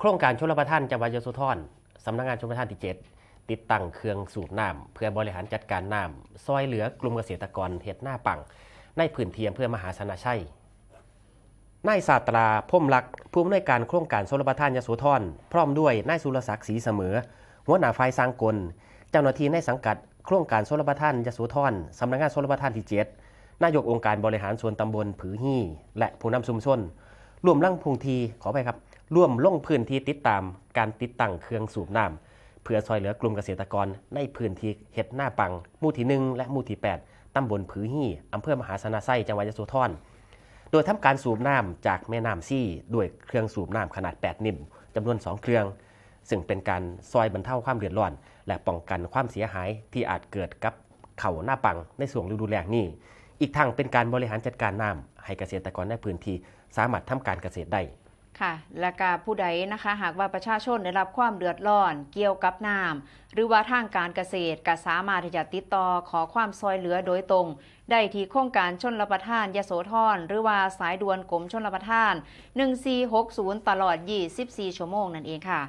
ໂຄງການຊົນລະປະທານຈັງຫວັດຍະໂສທອນ, ສຳນັກງານຊົນລະປະທານທີເຈັດ ຕິດຕັ້ງເຄື່ອງສູບນ້ຳ ເພື່ອບໍລິຫານຈັດການນ້ຳ ຊ່ອຍເຫຼືອກຸ່ມກະເສດຕະກອນເຮັດນາປັງ ໃນພື້ນທີ່ອຳເພີມະຫາຊະນະໄຊ. ນາຍສາດຕະລາ ພົມລັກ ຜູ້ອຳນວຍການໂຄງການຊົນລະປະທານຍະໂສທອນ ພ້ອມດ້ວຍນາຍສຸລະສັກ ສີສະເໝີ ຫົວໜ້າຝ່າຍສ້າງກົນ, ເຈົ້າໜ້າທີ່ໃນສັງກັດໂຄງການຊົນລະປະທານຍະໂສທອນ, ສຳນັກງານຊົນລະປະທານທີເຈັດ, ນາຍົກອົງການບໍລິຫານສ່ວນຕຳບົນຜືຮີ ແລະ ຜູ້ນຳຊຸມຊົນ ລວມລົງພື້ນທີ່, ຂໍອະໄພຄັບ, ລວມລົງພື້ນທີ່ຕິດຕາມການຕິດຕັ້ງເຄື່ອງສູບນ້ຳ ເພື່ອຊ່ອຍເຫຼືອກຸ່ມກະເສດຕະກອນໃນພື້ນທີ່ເຮັດນາປັງ ໝູ່ທີໜຶ່ງ ແລະ ໝູ່ທີແປດ ຕຳບົນຜືຮີ ອຳເພີມະຫາຊະນະໄຊ ຈັງຫວັດຍະໂສທອນ, ໂດຍທຳການສູບນ້ຳຈາກແມ່ນ້ຳຊີ ດ້ວຍເຄື່ອງສູບນ້ຳຂະໜາດແປດນິ້ວ ຈຳນວນສອງເຄື່ອງ, ເຊິ່ງເປັນການຊ່ອຍບັນເທົາຄວາມເດືອດຮ້ອນ ແລະ ປ້ອງກັນຄວາມເສຍຫາຍທີ່ອາດເກີດກັບເຂົ້ານາປັງໃນຊ່ວງລະດູແລ້ງນີ້, ອີກທັງເປັນການບໍລິຫານຈັດການນ້ຳໃຫ້ກະເສດຕະກອນໃນພື້ນທີ່ສາມາດທຳການກະເສດໄດ້. ค่ะ ແລະກະຜູ້ໃດนะคะ หากว่าประชาชนได้รับความเดือดร้อนเกี่ยวกับน้ำ หรือว่าทางการเกษตร ก็สามารถที่จะติดต่อขอความช่วยเหลือโดยตรงได้ที่โครงการชลประทานยโสธร หรือว่าสายด่วนกรมชลประทาน หนึ่งสี่หกศูนย์ ตลอด ยี่สิบสี่ ชั่วโมงนั่นเองค่ะ